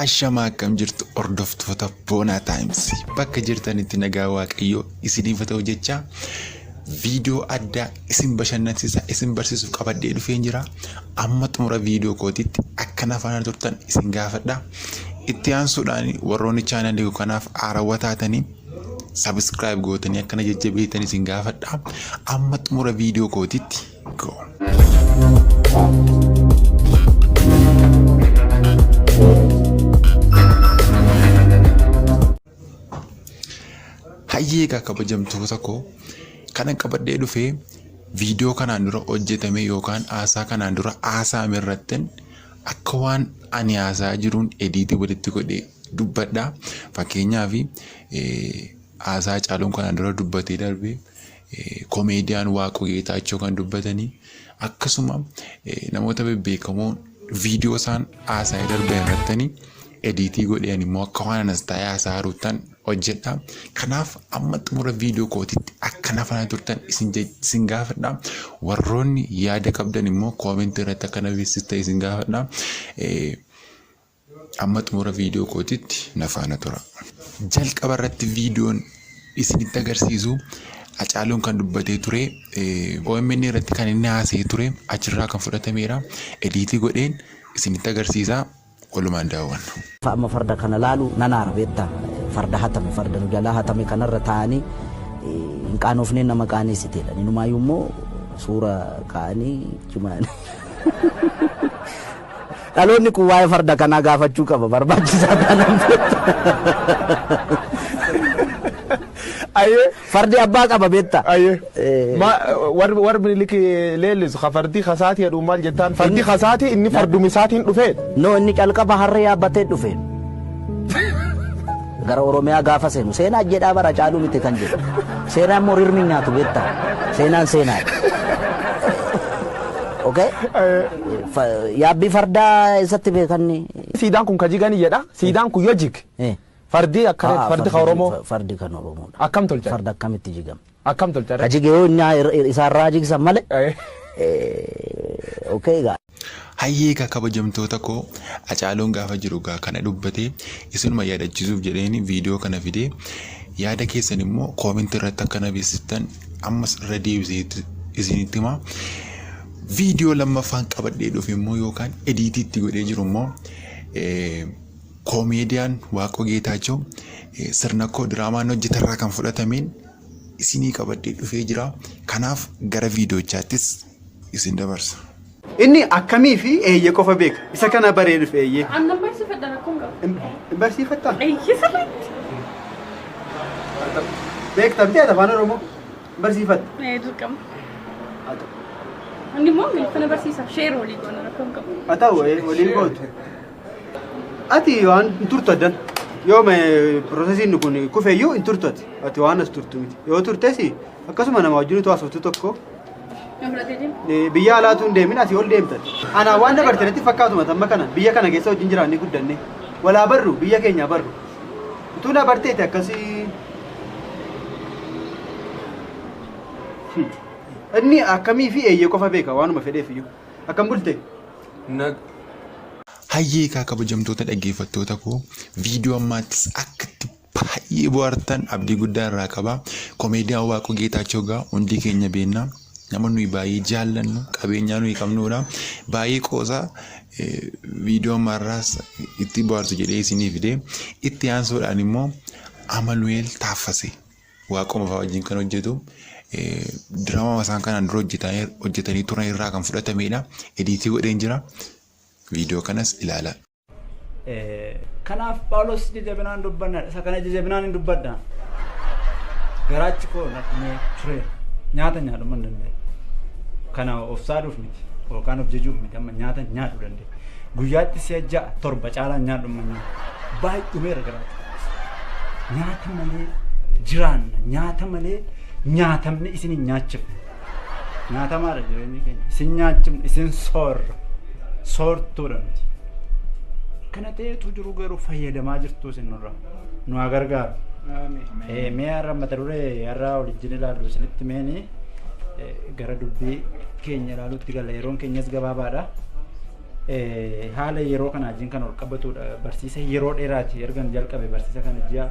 Ashamaa, akkam jirtu hordoftoota Boonaa Times? Bakka jirtanitti nagaa Waaqayyoo isiniif haa ta'u jecha, viidiyoo addaa isin bashannansiisa, isin barsiisuuf qabadhee dhufeen jira. Amma xumura viidiyoo kootiitti akka na faana turtan isin gaafadha. Itti aansuudhaan warroonni chaanalii kanaaf haarawwa taatanii subscribe gootanii akkana jajjabeessan isin gaafadha. Amma xumura viidiyoo kootiitti go. Hayyee egaa kabajamtoota koo, kanan qabadhee dhufee viidiyoo kanaan dura hojjetame yookaan haasaa kanaan dura haasa'ame irrattin akka waan ani haasa'aa jiruun edit walitti godhee dubbadha. Fakkeenyaaf, haasaa Caaluun kanaan dura dubbatee darbe, komeediyaan Waaqoo Geetaachoo kan dubbatanii, akkasuma namoota bebbeekamoo viidiyoo isaan haasa'ee darbe irrattanii edit godhee ani immoo akka waan anas taa'ee haasa'aa jiruuttan hojjedha. Kanaaf amma xumura viidiyoo kootiitti akka na faana turtan isin gaafadha. Warroonni yaada qabdan immoo comment irratti akka na beeksistan isin gaafadha. Amma xumura viidiyoo kootiitti na faana tura. Jalqaba irratti viidiyoon isinitti agarsiisu Hacaaluun kan dubbatee ture, OMN irratti kan inni haasa'ee ture, achirraa kan fudhatameera. Edit godheen isinitti agarsiisa, walumaan daawwanna. Amma farda kana laalu nan aara, beektaa? Farda hatame, farda nu jalaa hatame kanarra taa'anii hin qaanofnee nama qaaneessiteedha. Inumaayyuu immoo suura kaa'anii jumaan. Dhaloonni kun waa'ee farda kanaa gaafachuu qaba, barbaachisaa taanaan. Ayyee. Fardi abbaa qaba, beektaa? Ayyee. Ma warri Minilik leellisu ka fardi kasaati jedhu maal jettaan? Fardi kasaati, inni fardumi isaatiin dhufee. No, inni calqaba harree yaabbatee dhufe. Gara Oromiyaa gaafa seenu seenaa jedhaa bara caaluu miti kan jedhu. Seenaa immoo rirmi nyaatu, beektaa? Seenaan seenaadha. Okay? Yaabbii fardaa eessatti beekanni? Siidaan kun ka jigani jedha. Siidaan kun yoo jig. Fardi akka fardi ka Oromoo. Fardi kan Oromoodha. Akkam tolchan? Farda akkamitti jigama? Akkam tolchan? Ka jige yoo inni isaarraa jigsan malee. Okay egaa. Hayyee egaa kabajamtoota koo, Hacaaluun gaafa jiru gaa kana dubbatee isinuma yaadachiisuuf jedheen viidiyoo kana fidee, yaada keessan immoo comment irratti akka na beeksiftan ammas irra deebisee isinitti hima. Viidiyoo lammaffaan qabadhee dhufe immoo yookaan edit itti godhee jiru immoo koomeediyaan Waaqoo Geetaachoo sirna koo diraamaan hojjetarraa kan fudhatameen isinii qabadhee dhufee jira. Kanaaf gara viidiyochaattis isin dabarsa. Inni akkamii fi eeyyee qofa beeka. Isa kana baree dhufe, eeyyee. Annan barsiifadha, rakkoon qabu. Hin barsiifattaa? Eeyyee, sirriitti. Beekta miti ati afaan Oromoo? Hin barsiifatta? Ee, dirqama. Haa ta'u. Inni immoo Ingiliffana barsiisa. Share walii goona, rakkoon qabu. Haa ta'u, waliin gootu. Ati waan hin turtu addan. Yoo processiin kun kufeyyuu hin turtu ati. Ati waan as turtu miti. Yoo turtes akkasuma nama wajjin utuu haasoftu tokko Yoo fudhatee deema. Biyya alaatu hin deemin, asii ol deemta. Anaa waan dabarte natti fakkaatuma amma kana biyya kana keessa wajjin jiraannee guddanne. Walaa barru, biyya keenya barru. Utuu na barteeti akkasii. Inni akkamii fi eeyyee qofa beeka, waanuma fedheef iyyuu. Akkam bulte? Hayyee egaa kabajamtoota dhaggeeffattoota koo, viidiyoo ammaattis akka itti baay'ee bohaartan abdii guddaa irraa qaba. Komeediyaan Waaqoo Geetaachoo egaa hundi keenya beekna. Nama nuyi baay'ee jaallannu, qabeenyaa nuyi qabnudha. Baay'ee qoosaa, viidiyoo ammaarraas itti bohaartu jedhee isinii fide. Itti aansuudhaan immoo Amanu'eel Taaffasee Waaquma fa'aa wajjin kan hojjetu diraamaa isaan kanaan dura hojjetanii turan irraa kan fudhatamedha. Edit godheen jira. Viidiyoo kanas ilaalaa. Kanaaf Phaawulos ija jabinaan dubbanna, isa kana ija jabinaan hin dubbadha. Garaachi koo na dhumee ture, nyaata nyaadhu hin danda'e. Kana of saaduuf miti yookaan of jajuuf miti, amma nyaata nyaadhu danda'e. Guyyaatti si'a 6 7 caalaan nyaadhu amma nyaata. Baay'ee dhumeera garaachi. Nyaata malee jiraanna, nyaata malee nyaatamne isin hin nyaachifne. Nyaatamaadha jireenyi keenya. Isin nyaachifne, isin soorra. Soortuudha nuti. Kana ta'etu jiru garuu fayyadamaa jirtu isin nurra. Nu haa gargaaru. Mee har'a mata duree har'a waliin ilaallu isinitti meeni gara dubbii keenya ilaaluutti gala, yeroon keenyas gabaabaadha. Haala yeroo kana wajjin kan ol qabatudha. Barsiisa yeroo dheeraati ergan jalqabe barsiisa kana ji'a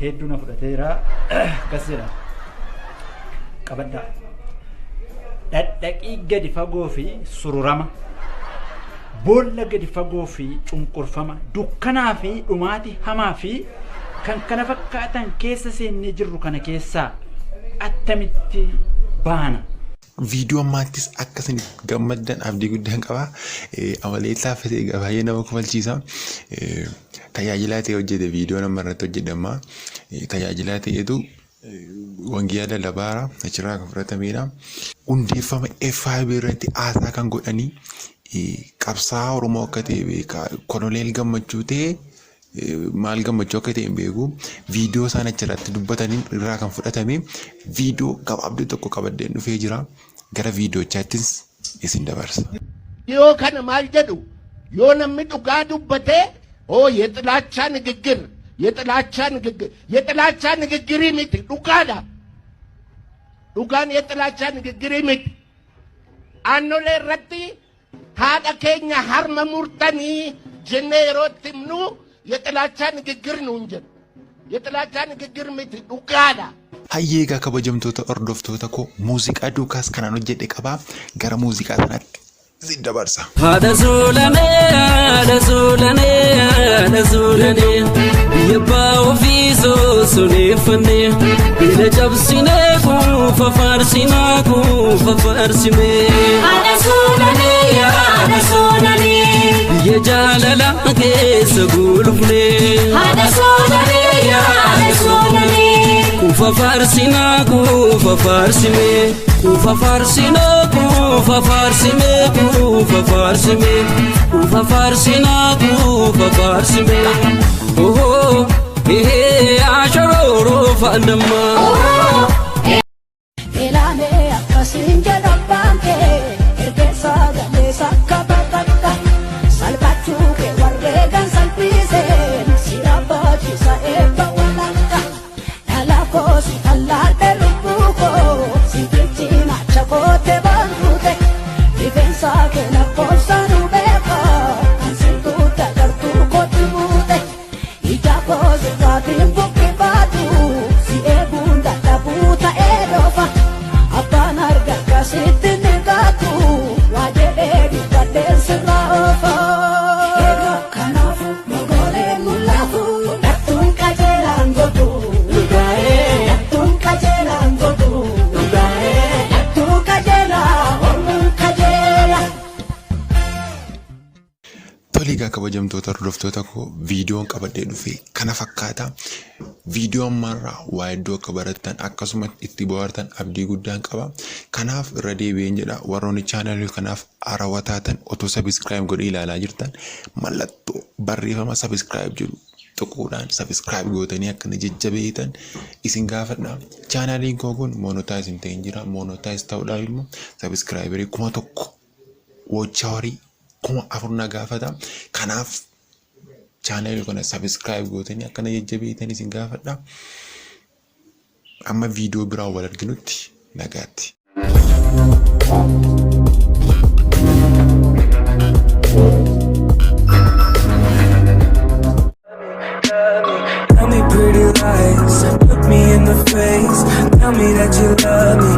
hedduu na fudhateera. Akkas jedha. Qabadhaa. Dhadhaqii gadi fagoo fi sururama. Boolla gadi fagoo fi cunqurfama. Dukkanaa fi dhumaatii hamaa fi kan kana fakkaatan keessa seennee jirru kana keessaa attamitti baana? Viidiyoo ammaattis akka isin gammaddan abdii guddaan qaba. Amalee taaffisee egaa baay'ee nama kofalchiisa. Tajaajilaa ta'e hojjete viidiyoo nama irratti hojjedhe ammaa. Tajaajilaa ta'etu wangeela lallabaara achirraa kan fudhatamedha. Hundeeffama FIB irratti haasaa kan godhanii qabsaa'aa Oromoo akka ta'e beeka. Koloneel Gammachuu ta'e maal Gammachuu akka ta'e hin beeku. Viidiyoo isaan achirratti dubbataniin irraa kan fudhatame viidiyoo gabaabduu tokko qabadheen dhufee jira. Gara viidiyoochaattis isin dabarsa. Dhiyoo kana maal jedhu? Yoo namni dhugaa dubbatee, "Oo, የጥላቻ ንግግር፣ የጥላቻ ንግግር።" የጥላቻ ንግግር miti, dhugaadha. Dhugaan የጥላቻ ንግግር miti. Aannolee irratti haadha keenya harma murtanii jennee yeroo itti himnu የጥላቻ ንግግር nuun jedhu. የጥላቻ ንግግር miti, dhugaadha. Hayyee, egaa kabajamtoota hordoftoota koo, muuziqaa duukaas kanaan hojjedhe qabaa. Gara muuziqaa sanaatti isin dabarsa. Haadha suulanee, haadha suulanee, haadha suulanee, biyya abbaa ofii soosoneeffannee, beela cabsinee kuufa faarsinaa, kuufa faarsimee. Haadha suulanee, haadha suulanee. Biyya jaalala keessa gulufnee. Haadha suulanee, haadha suulanee. Kuufa faarsinaa, kuufa faarsimee, kuufa faarsinaa, kuufa faarsimee, kuufa faarsimee, kuufa faarsinaa, kuufa faarsimee. Ohoo, ehee, ashorooroo faandammaa. Ilaamee akkasiin jedhan kee ergeessa galeessa akka bakakka salphachuu kee warreegan salphiseen si rabbaachisa eebba walakka dhala koo si allaadhe lubbuu koo si bilchinacha koote baantuute rifeensa kee lakkoofsa nu beeka kan sintuutte agartuu kootti buute ija koo sirraatiin buqqifaatu si eeguun dadhabuu ta'ee doofa. Abbaan arga akkasitti ni gaatu waa jedhee dubbadheen sirraa oofa. Egaa kanaafu mogoolee mul'atu dhattuun qajeelaan godhu dhugaa'ee, dhattuun qajeelaan godhu dhugaa'ee, dhattuu qajeelaa ormuun qajeela. Tole egaa, kabajamtoota hordoftoota koo, viidiyoon qabadhee dhufe kana fakkaata. Viidiyoo ammaarraa waa hedduu akka barattan akkasuma itti bohaartan abdii guddaan qaba. Kanaaf irra deebi'een jedha, warroonni chaanalii kanaaf haarawaa taatan otoo subscribe godhee ilaalaa jirtan mallattoo barreeffama subscribe jedhu tuquudhaan subscribe gootanii akka na jajjabeessitan isin gaafadha. Chaanaliin koo kun monetize hin ta'in jira. Monetize ta'uudhaaf immoo subscriberii 1000, watch hourii 4000 na gaafata. Kanaaf chaanalii kana subscribe gootanii akka na jajjabeessitan isin gaafadha. Amma viidiyoo biraan wal arginutti nagaatti. Tell me pretty lies, look me in the face. Tell me that you love me.